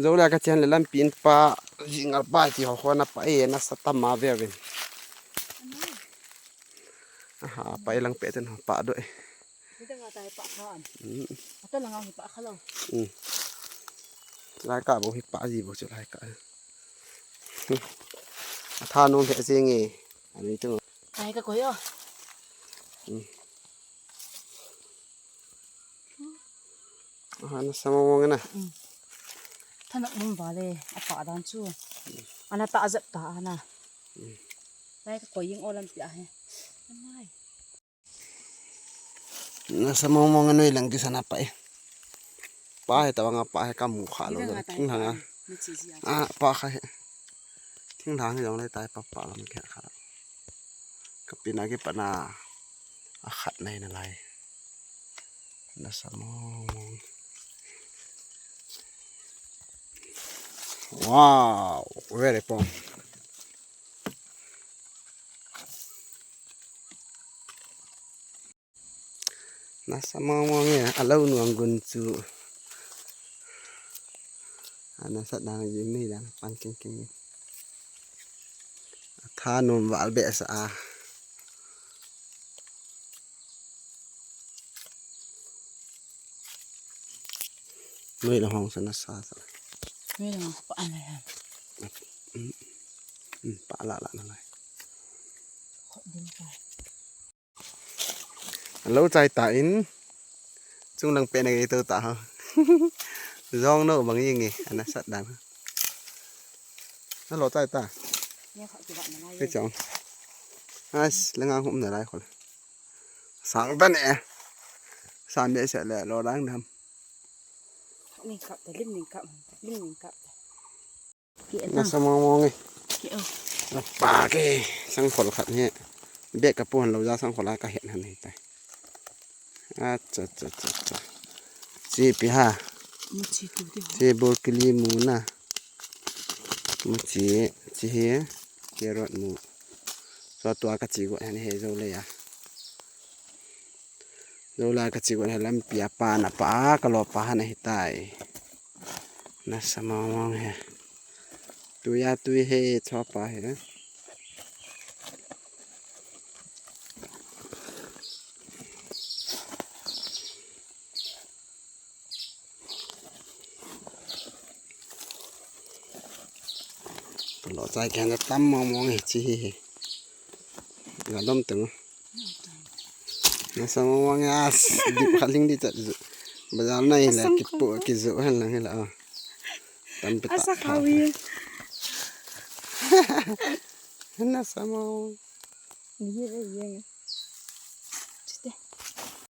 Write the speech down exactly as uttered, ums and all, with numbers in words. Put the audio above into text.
Jou le ka chen le lampi in pa, jingal pa ti ho ho na pa e, nasa tam ma ve ve. Aha, pa e lang pe ten ho pa do e. Ni ta nga tai pa khan. Hmm. Ata langa hi pa kha lo. Hmm. Lai ka bo hi pa ji bo chu lai ka. Atha nom he jing e. Ani tu. Ai ka koi o. Hmm. Aha, nasa mong mong na. Hmm. Thanak mong ba le, apa dan chu. Ana ta jep ta ana. Hmm. Lai ka koi jing o lampi a he. Amai. Nasa mong mong noi lang kisan a pa e. Pa he tawanga pa he ka mu kha lo. Ni ta nga tai thinglhang a. Ni chi ji a. Ah, pa kha he. Thinglhang jong le tai pa pa lam khe kha. Ka pina ki pana a khat nai na lai. Nasa mong mong. Wow, very pom. Nasa mong mong e, a lo nuang gun chu. Ana sat dan jing nei dan pan king king. Atha nom val be sa a. Noi la hong sa nasa sa. Noi la pa ana ya. Hmm, hmm, pa la la na lai. Kho din pa. Lo chai ta in. Chung lang pe na gei to ta ha. Jong no bang ying e, ana sat dan. Na lo chai ta. Ni kha ki ba na lai. Pe chong. As, lenga hum na lai khol. Sang ta ne. San de se le lo dang dam. Ning kap ta, lim ning kap, lim ning kap ta. Ki e ta. Nasa mong mong e. Ki o. Pa ke, sangkhol khat he. Bek ka pu han lo ja sangkhol a ka het han he tai. Acha, cha, cha, cha. Chi pi ha. Mu chi tu ti. Chi bor kili mu na. Mu chi, chi he. Carrot mu. So tua ka chi go han he jo le ya. Jou lai ka chi gon he lampi a pa na pa ka lo pa han ahi tai. Nasa mong mong he. Tui a tui he cho pa he. Lo chai khen tam mong mong he chi hi he. Ga dom teng. Nasa mong mong as dip kha ling di chat zu. Bazar na hi la ki pu ki zu han lang hi la. Tam pe ta. Asa khawi. Nasa mong. Ni hi ve yeng.